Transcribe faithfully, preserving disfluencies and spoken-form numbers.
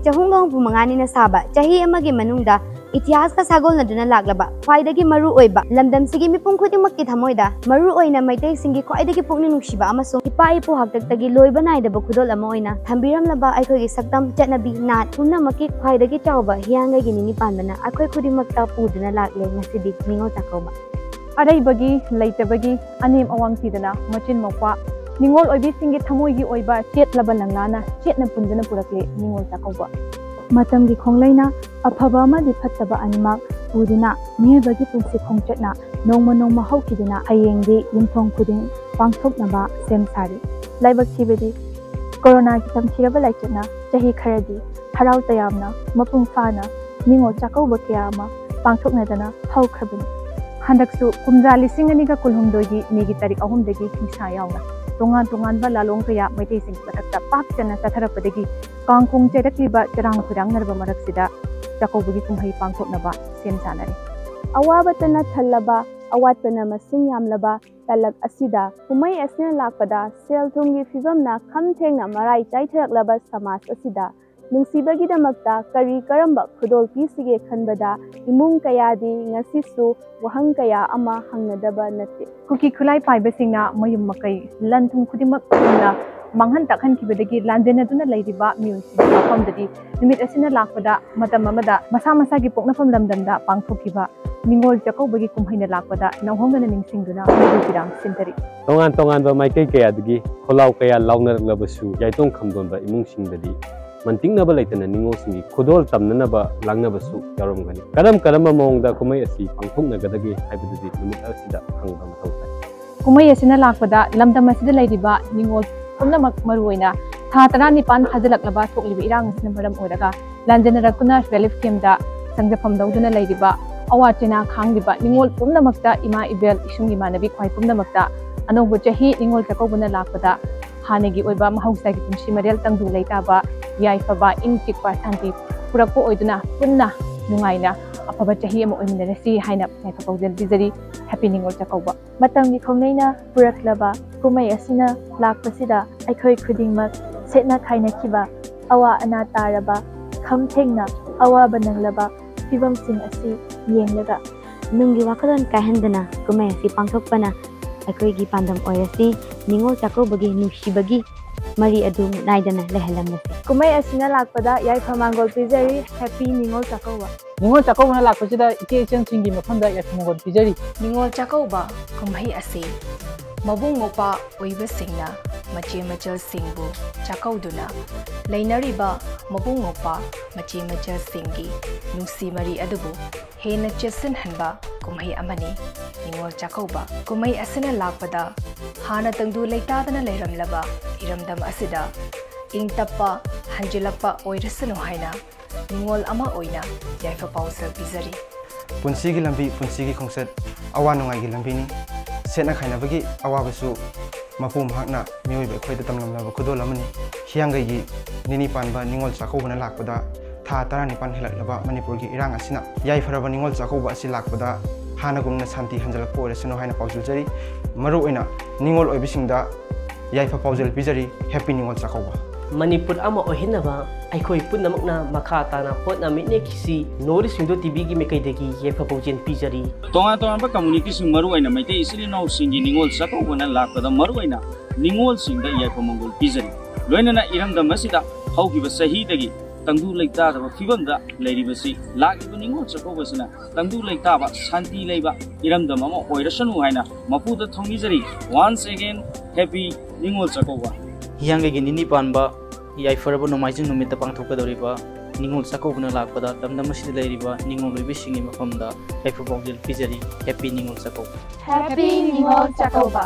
ꯆꯍꯨꯝꯒ ꯍꯨꯝꯐꯨ ꯃꯉꯥꯅꯤꯅ ꯁꯥꯕ ꯆꯍꯤ ꯑꯃꯒꯤ ꯃꯅꯨꯡꯗ ꯏꯇꯤꯍꯥꯁꯀ ꯁꯥꯒꯣꯟꯅꯗꯨꯅ ꯂꯥꯛꯂꯕ ꯈ꯭ꯋꯥꯏꯗꯒꯤ ꯃꯔꯨ ꯑꯣꯏꯕ, ꯂꯝꯗꯝꯁꯤꯒꯤ ꯃꯤꯄꯨꯝ ꯈꯨꯗꯤꯡꯃꯛꯀꯤ ꯊꯃꯣꯏꯗ ꯃꯔꯨ ꯑꯣꯏꯅ ꯃꯩꯇꯩꯁꯤꯡꯒꯤ ꯈ꯭ꯋꯥꯏꯗꯒꯤ ꯄꯨꯛꯅꯤꯡ ꯅꯨꯡꯁꯤꯕ ꯑꯃꯁꯨꯡ ꯏꯄꯥ ꯏꯄꯨ ꯍꯥꯛꯇꯛꯇꯒꯤ ꯂꯣꯏꯕ ꯅꯥꯏꯗꯕ ꯈꯨꯗꯣꯜ ꯑꯃ ꯑꯣꯏꯅ ꯊꯝꯕꯤꯔꯝꯂꯕ ꯑꯩꯈꯣꯏꯒꯤ ꯁꯛꯇꯝ, ꯆꯠꯅꯕꯤ, ꯅꯥꯠ ꯄꯨꯝꯅꯃꯛꯀꯤ ꯈ꯭ꯋꯥꯏꯗꯒꯤ ꯆꯥꯎꯕ ꯍꯤꯌꯥꯡꯒꯩꯒꯤ ꯅꯤꯅꯤ ꯄꯥꯟꯕꯅ ꯑꯩꯈꯣꯏ ꯈꯨꯗꯤꯡꯃꯛꯇ ꯄꯨꯗꯨꯅ ꯂꯥꯛꯂꯦ꯫ ꯉꯁꯤꯗꯤ ꯅꯤꯉꯣꯜ ꯆꯥꯛꯀꯧꯕ꯫ ꯑꯔꯩꯕꯒꯤ, ꯂꯩꯇꯕꯒꯤ, ꯑꯅꯦꯝ ꯑꯋꯥꯡ ꯊꯤꯗꯅ, ꯃꯆꯤꯟ ꯃꯧꯄ꯭ꯋꯥ, ꯅꯤꯉꯣꯜ ꯑꯣꯏꯕꯤꯁꯤꯡꯒꯤ ꯊꯃꯣꯏꯒꯤ ꯑꯣꯏꯕ ꯆꯦꯠꯂꯕ ꯂꯪꯂꯥꯅ ꯆꯦꯠꯅ ꯄꯨꯟꯗꯨꯅ ꯄꯨꯔꯛꯂꯦ ꯅꯤꯉꯣꯜ ꯆꯥꯛꯀꯧꯕ꯫ ꯃꯇꯝꯒꯤ ꯈꯣꯡꯂꯩꯅ ꯑꯐꯕ ꯑꯃꯗꯤ ꯐꯠꯇꯕ ꯑꯅꯤꯃꯛ ꯄꯨꯗꯨꯅ ꯃꯤꯑꯣꯏꯕꯒꯤ ꯄꯨꯟꯁꯤ ꯈꯣꯡꯆꯠꯅ ꯅꯣꯡꯃ ꯅꯣꯡꯃ ꯍꯧꯈꯤꯗꯨꯅ ꯍꯌꯦꯡꯗꯤ ꯌꯨꯝꯊꯣꯡ ꯈꯨꯗꯤꯡ ꯄꯥꯡꯊꯣꯛꯅꯕ ꯁꯦꯝ ꯁꯥꯔꯤ꯫ ꯂꯥꯏꯕꯛ ꯊꯤꯕꯗꯤ ꯀꯣꯔꯣꯅꯥꯒꯤ ꯇꯝꯊꯤꯔꯕ ꯂꯥꯏꯆꯠꯅ ꯆꯍꯤ ꯈꯔꯗꯤ ꯍꯔꯥꯎ ꯇꯌꯥꯝꯅ ꯃꯄꯨꯡ ꯐꯥꯅ ꯅꯤꯉꯣꯜ ꯆꯥꯛꯀꯧꯕ ꯀꯌꯥ ꯑꯃ ꯄꯥꯡꯊꯣꯛꯅꯗꯅ ꯍꯧꯈ꯭ꯔꯕꯅꯤ꯫ ꯍꯟꯗꯛꯁꯨ ꯀꯨꯝꯖꯥ ꯂꯤꯁꯤꯡ ꯑꯅꯤꯒ ꯀꯨꯟꯍꯨꯝꯗꯣꯏꯒꯤ ꯃꯦꯒꯤ ꯇꯥꯔꯤꯛ ꯑꯍꯨꯝꯗꯒꯤ ꯍꯤꯡꯁꯥ ꯌꯥꯎꯅ ꯇꯣꯉꯥꯟ ꯇꯣꯉꯥꯟꯕ ꯂꯥꯂꯣꯡ ꯀꯌꯥ ꯃꯩꯇꯩꯁꯤꯡꯒꯤ ꯃꯊꯛꯇ ꯄꯥꯛ ꯆꯟꯅ ꯆꯠꯊꯔꯛꯄꯗꯒꯤ ꯀꯥꯡꯈꯣꯡ ꯆꯩꯔꯛꯂꯤꯕ ꯆꯔꯥꯡ ꯈꯣꯏꯔꯥꯡꯅꯔꯕ ꯃꯔꯛꯁꯤꯗ ꯆꯥꯛꯀꯧꯕꯒꯤ ꯀꯨꯝꯍꯩ ꯄꯥꯡꯊꯣꯛꯅꯕ ꯁꯦꯝ ꯁꯥꯅꯔꯤ꯫ ꯑꯋꯥꯕꯇꯅ ꯊꯜꯂꯕ, ꯑꯋꯥꯠꯄꯅ ꯃꯁꯤꯡ ꯌꯥꯝꯂꯕ ꯇꯂꯛ ꯑꯁꯤꯗ ꯀꯨꯝꯍꯩ ꯑꯁꯤꯅ ꯂꯥꯛꯄꯗ ꯁꯦꯜ ꯊꯨꯝꯒꯤ ꯐꯤꯕꯝꯅ ꯈꯝ ꯊꯦꯡꯅ ꯃꯔꯥꯏ ꯆꯥꯏꯊꯔꯛꯂꯕ ꯁꯃꯥꯖ ꯑꯁꯤꯗ ꯅꯨꯡꯁꯤꯕꯒꯤꯗꯃꯛꯇ ꯀꯔꯤ ꯀꯔꯝꯕ ꯈꯨꯗꯣꯜ ꯄꯤꯁꯤꯒꯦ ꯈꯟꯕꯗ ꯏꯃꯨꯡ ꯀꯌꯥꯗꯤ ꯉꯁꯤꯁꯨ ꯋꯥꯍꯪ ꯀꯌꯥ ꯑꯃ ꯍꯪꯅꯗꯕ ꯅꯠꯇꯦ꯫ ꯀꯨꯀꯤ ꯈꯨꯠꯂꯥꯏ ꯄꯥꯏꯕꯁꯤꯡꯅ ꯃꯌꯨꯝ ꯃꯀꯩ, ꯂꯟ ꯊꯨꯝ ꯈꯨꯗꯤꯡꯃꯛ ꯊꯨꯅ ꯃꯥꯡꯍꯟ ꯇꯥꯛꯍꯟꯈꯤꯕꯗꯒꯤ ꯂꯥꯟꯖꯦꯟꯅꯗꯨꯅ ꯂꯩꯔꯤꯕ ꯃꯤꯑꯣꯏꯁꯤꯡꯒꯤ ꯃꯐꯝꯗꯗꯤ ꯅꯨꯃꯤꯠ ꯑꯁꯤꯅ ꯂꯥꯛꯄꯗ ꯃꯇꯝ ꯑꯃꯗ ꯃꯁꯥ ꯃꯁꯥꯒꯤ ꯄꯣꯛꯅꯐꯝ ꯂꯝꯗꯝꯗ ꯄꯥꯡꯊꯣꯛꯈꯤꯕ ꯅꯤꯉꯣꯜ ꯆꯥꯛꯀꯧꯕꯒꯤ ꯀꯨꯝꯍꯩꯅ ꯂꯥꯛꯄꯗ ꯅꯧꯍꯧꯅꯅ ꯅꯤꯡꯁꯤꯡꯗꯨꯅ ꯃꯗꯨꯒꯤ ꯄꯤꯔꯥꯡ ꯁꯤꯟꯊꯔꯤ꯫ ꯇꯣꯉꯥꯟ ꯇꯣꯉꯥꯟꯕ ꯃꯥꯏꯀꯩ ꯀꯌꯥꯗꯒꯤ ꯈꯣꯜꯂꯥꯎ ꯀꯌꯥ ꯂꯥꯎꯅꯔꯛꯂꯕꯁꯨ, ꯌꯥꯏꯇꯣꯡ ꯈꯝꯗꯣꯟꯕ ꯏꯃꯨꯡꯁꯤꯡꯗꯗꯤ ꯃꯟꯇꯤꯛꯅꯕ ꯂꯩꯇꯅ ꯅꯤꯉꯣꯜꯁꯤꯡꯒꯤ ꯈꯨꯗꯣꯜ ꯇꯝꯅꯅꯕ ꯂꯥꯡꯅꯕꯁꯨ ꯌꯥꯎꯔꯝꯒꯅꯤ꯫ ꯀꯔꯝ ꯀꯔꯝꯕ ꯃꯑꯣꯡꯗ ꯀꯨꯝꯍꯩ ꯑꯁꯤ ꯄꯥꯡꯊꯣꯛꯅꯒꯗꯒꯦ ꯍꯥꯏꯕꯗꯨꯗꯤ ꯅꯨꯃꯤꯠ ꯑꯁꯤꯗ ꯈꯪꯕ ꯃꯊꯧ ꯇꯥꯏ꯫ ꯀꯨꯝꯍꯩ ꯑꯁꯤꯅ ꯂꯥꯛꯄꯗ ꯂꯝꯗꯝ ꯑꯁꯤꯗ ꯂꯩꯔꯤꯕ ꯅꯤꯉꯣꯜ ꯄꯨꯝꯅꯃꯛ, ꯃꯔꯨꯑꯣꯏꯅ ꯊꯥ ꯇꯔꯥꯅꯤꯄꯥꯟ ꯐꯥꯖꯤꯜꯂꯛꯂꯕ ꯊꯣꯛꯂꯤꯕ ꯏꯔꯥꯡ ꯑꯁꯤꯅ ꯃꯔꯝ ꯑꯣꯏꯔꯒ ꯂꯥꯟꯖꯦꯟꯅꯔꯛꯇꯨꯅ ꯔꯤꯂꯤꯐ ꯀꯦꯝꯞꯇ ꯆꯪꯖꯐꯝ ꯂꯧꯗꯨꯅ ꯂꯩꯔꯤꯕ, ꯑꯋꯥ ꯆꯩꯅꯥ ꯈꯥꯡꯂꯤꯕ ꯅꯤꯉꯣꯜ ꯄꯨꯝꯅꯃꯛꯇ, ꯏꯃꯥ ꯏꯕꯦꯜ, ꯏꯁꯨꯡ ꯏꯃꯥꯟꯅꯕꯤ ꯈ꯭ꯋꯥꯏ ꯄꯨꯝꯅꯃꯛꯇ ꯑꯅꯧꯕ ꯆꯍꯤ ꯅꯤꯉꯣꯜ ꯆꯥꯛꯀꯧꯕꯅ ꯂꯥꯛꯄꯗ ꯍꯥꯟꯅꯒꯤ ꯑꯣꯏꯕ ꯃꯍꯧꯁꯥꯒꯤ ꯄꯨꯟꯁꯤ ꯃꯔꯦꯜ ꯇꯪꯗꯨ ꯂꯩꯇꯥꯕ, ꯌꯥꯏꯐꯕ, ꯏꯪ ꯆꯤꯛꯄ, ꯁꯥꯟꯇꯤ ꯄꯨꯔꯛꯄ ꯑꯣꯏꯗꯨꯅ ꯄꯨꯟꯅ ꯅꯨꯡꯉꯥꯏꯅ ꯑꯐꯕ ꯆꯍꯤ ꯑꯃ ꯑꯣꯏꯃꯤꯟꯅꯔꯁꯤ ꯍꯥꯏꯅ ꯌꯥꯏꯐ ꯄꯥꯎꯖꯦꯜ ꯄꯤꯖꯔꯤ꯫ ꯍꯦꯄꯤ ꯅꯤꯉꯣꯜ ꯆꯥꯛꯀꯧꯕ꯫ ꯃꯇꯝꯒꯤ ꯈꯣꯡꯅꯩꯅ ꯄꯨꯔꯛꯂꯕ ꯀꯨꯝꯍꯩ ꯑꯁꯤꯅ ꯂꯥꯛꯄꯁꯤꯗ ꯑꯩꯈꯣꯏ ꯈꯨꯗꯤꯡꯃꯛ ꯁꯦꯠꯅ ꯈꯥꯏꯅꯈꯤꯕ ꯑꯋꯥ ꯑꯅꯥ ꯇꯥꯔꯕ, ꯈꯝ ꯊꯦꯡꯅ ꯑꯋꯥꯕ ꯅꯪꯂꯕ ꯐꯤꯕꯝꯁꯤꯡ ꯑꯁꯤ ꯌꯦꯡꯂꯒ, ꯅꯨꯡꯒꯤ ꯋꯥꯈꯜꯂꯣꯟ ꯀꯥꯏꯍꯟꯗꯅ ꯀꯨꯝꯍꯩ ꯑꯁꯤ ꯄꯥꯡꯊꯣꯛꯄꯅ ꯑꯩꯈꯣꯏꯒꯤ ꯄꯥꯟꯗꯝ ꯑꯣꯏꯔꯁꯤ꯫ ꯅꯤꯉꯣꯜ ꯆꯥꯛꯀꯧꯕꯒꯤ ꯅꯨꯡꯁꯤꯕꯒꯤ ꯃꯔꯤ ꯑꯗꯨ ꯃꯤꯠꯅꯥꯏꯗꯅ ꯂꯩꯍꯜꯂꯝꯂꯁꯤ꯫ ꯀꯨꯝꯍꯩ ꯑꯁꯤꯅ ꯂꯥꯛꯄꯗ ꯌꯥꯏꯐ ꯃꯥꯡꯒꯣꯜ ꯄꯤꯖꯔꯤ꯫ Happy ꯅꯤꯉꯣꯜ ꯆꯥꯛꯀꯧꯕ꯫ ꯅꯤꯉꯣꯜ ꯆꯥꯛꯀꯧꯕꯅ ꯂꯥꯛꯄꯁꯤꯗ ꯏꯆꯦ ꯏꯆꯜꯁꯤꯡꯒꯤ ꯃꯐꯝꯗ ꯌꯥꯏꯐ ꯃꯥꯡꯒꯣꯜ ꯄꯤꯖꯔꯤ꯫ ꯅꯤꯉꯣꯜ ꯆꯥꯛꯀꯧꯕ ꯀꯨꯝꯍꯩ ꯑꯁꯤ ꯃꯕꯨꯡ ꯃꯧꯄ꯭ꯋꯥ ꯑꯣꯏꯕꯁꯤꯡꯅ ꯃꯆꯦ ꯃꯆꯜꯁꯤꯡꯕꯨ ꯆꯥꯛꯀꯧꯗꯨꯅ ꯂꯩꯅꯔꯤꯕ ꯃꯕꯨꯡ ꯃꯧꯄ꯭ꯋꯥ ꯃꯆꯦ ꯃꯆꯜꯁꯤꯡꯒꯤ ꯅꯨꯡꯁꯤ ꯃꯔꯤ ꯑꯗꯨꯕꯨ ꯍꯦꯟꯅ ꯆꯦꯠꯁꯤꯟꯍꯟꯕ ꯀꯨꯝꯍꯩ ꯑꯃꯅꯤ꯫ ꯅꯤꯉꯣꯜ ꯆꯥꯛꯀꯧꯕ ꯀꯨꯝꯍꯩ ꯑꯁꯤꯅ ꯂꯥꯛꯄꯗ ꯍꯥꯟꯅ ꯇꯪꯗꯨ ꯂꯩꯇꯥꯗꯅ ꯂꯩꯔꯝꯂꯕ ꯏꯔꯝꯗꯝ ꯑꯁꯤꯗ ꯏꯪ ꯇꯞꯄ ꯍꯟꯖꯤꯜꯂꯛꯄ ꯑꯣꯏꯔꯁꯅꯨ ꯍꯥꯏꯅ ꯅꯤꯉꯣꯜ ꯑꯃ ꯑꯣꯏꯅ ꯌꯥꯏꯐ ꯄꯥꯎꯖꯦꯜ ꯄꯤꯖꯔꯤ꯫ ꯄꯨꯟꯁꯤꯒꯤ ꯂꯝꯕꯤ, ꯄꯨꯟꯁꯤꯒꯤ ꯈꯣꯡꯆꯠ, ꯑꯋꯥ ꯅꯨꯡꯉꯥꯏꯒꯤ ꯂꯝꯕꯤꯅꯤ꯫ ꯁꯦꯠꯅ ꯈꯥꯏꯅꯕꯒꯤ ꯑꯋꯥꯕꯁꯨ ꯃꯄꯨ ꯃꯍꯥꯛꯅ ꯃꯤꯑꯣꯏꯕ ꯑꯩꯈꯣꯏꯗ ꯇꯝꯂꯝꯂꯕ ꯈꯨꯗꯣꯜ ꯑꯃꯅꯤ꯫ ꯍꯤꯌꯥꯡꯒꯩꯒꯤ ꯅꯤꯅꯤ ꯄꯥꯟꯕ ꯅꯤꯉꯣꯜ ꯆꯥꯛꯀꯧꯕꯅ ꯂꯥꯛꯄꯗ ꯊꯥ ꯇꯔꯥꯅꯤꯄꯥꯟ ꯍꯦꯜꯂꯛꯂꯕ ꯃꯅꯤꯄꯨꯔꯒꯤ ꯏꯔꯥꯡ ꯑꯁꯤꯅ ꯌꯥꯏꯐꯔꯕ ꯅꯤꯉꯣꯜ ꯆꯥꯛꯀꯧꯕ ꯑꯁꯤ ꯂꯥꯛꯄꯗ ꯍꯥꯟꯅꯒꯨꯝꯅ ꯁꯥꯟꯇꯤ ꯍꯟꯖꯤꯜꯂꯛꯄ ꯑꯣꯏꯔꯁꯅꯨ ꯍꯥꯏꯅ ꯄꯥꯎꯖꯦꯜꯖꯔꯤ꯫ ꯃꯔꯨꯑꯣꯏꯅ ꯅꯤꯉꯣꯜ ꯑꯣꯏꯕꯁꯤꯡꯗ ꯌꯥꯏꯐ ꯄꯥꯎꯖꯦꯜ ꯄꯤꯖꯔꯤ꯫ Happy ꯅꯤꯉꯣꯜ ꯆꯥꯛꯀꯧꯕ꯫ ꯃꯅꯤꯄꯨꯔ ꯑꯃ ꯑꯣꯏꯍꯟꯅꯕ ꯑꯩꯈꯣꯏ ꯄꯨꯝꯅꯃꯛꯅ ꯃꯈꯥ ꯇꯥꯅ ꯍꯣꯠꯅꯃꯤꯟꯅꯈꯤꯁꯤ꯫ ꯅꯣꯔꯠ ꯏꯁ ꯋꯤꯟꯗꯣ ꯇꯤꯚꯤꯒꯤ ꯃꯥꯏꯀꯩꯗꯒꯤ ꯌꯥꯏꯐ ꯄꯥꯎꯖꯦꯜ ꯄꯤꯖꯔꯤ꯫ ꯇꯣꯉꯥꯟ ꯇꯣꯉꯥꯟꯕ ꯀꯝꯃꯨꯅꯤꯇꯤꯁꯤꯡ, ꯃꯔꯨꯑꯣꯏꯅ ꯃꯩꯇꯩ ꯏꯆꯤꯜ ꯏꯅꯥꯎꯁꯤꯡꯒꯤ ꯅꯤꯉꯣꯜ ꯆꯥꯛꯀꯧꯕꯅ ꯂꯥꯛꯄꯗ ꯃꯔꯨꯑꯣꯏꯅ ꯅꯤꯉꯣꯜꯁꯤꯡꯗ ꯌꯥꯏꯐ ꯃꯪꯒꯣꯜ ꯄꯤꯖꯔꯤ꯫ ꯂꯣꯏꯅꯅ ꯏꯔꯝꯗꯝ ꯑꯁꯤꯗ ꯍꯧꯈꯤꯕ ꯆꯍꯤꯗꯒꯤ ꯇꯪꯗꯨ ꯂꯩꯇꯥꯗꯕ ꯐꯤꯕꯝꯗ ꯂꯩꯔꯤꯕꯁꯤ ꯂꯥꯛꯂꯤꯕ ꯅꯤꯉꯣꯜ ꯆꯥꯛꯀꯧꯕꯁꯤꯅ ꯇꯪꯗꯨ ꯂꯩꯇꯥꯕ, ꯁꯥꯟꯇꯤ ꯂꯩꯕ ꯏꯔꯝꯗꯝ ꯑꯃ ꯑꯣꯏꯔꯁꯅꯨ ꯍꯥꯏꯅ ꯃꯄꯨꯗ ꯊꯧꯅꯤꯖꯔꯤ꯫ Once again, happy Ningol Chakkouba. ꯍꯤꯌꯥꯡꯒꯩꯒꯤ ꯅꯤꯅꯤ ꯄꯥꯟꯕ ꯌꯥꯏꯐꯔꯕ ꯅꯣꯡꯃꯥꯏꯖꯤꯡ ꯅꯨꯃꯤꯠꯇ ꯄꯥꯡꯊꯣꯛꯀꯗꯧꯔꯤꯕ ꯅꯤꯉꯣꯜ ꯆꯥꯛꯀꯧꯕꯅ ꯂꯥꯛꯄꯗ ꯂꯝꯗꯝ ꯑꯁꯤꯗ ꯂꯩꯔꯤꯕ ꯅꯤꯉꯣꯜ ꯑꯣꯏꯕꯤꯁꯤꯡꯒꯤ ꯃꯐꯝꯗ ꯌꯥꯏꯐ ꯄꯥꯎꯖꯦꯜ ꯄꯤꯖꯔꯤ꯫ Happy ꯅꯤꯉꯣꯜ ꯆꯥꯛꯀꯧꯕ꯫ Happy ꯅꯤꯉꯣꯜ ꯆꯥꯛꯀꯧꯕ꯫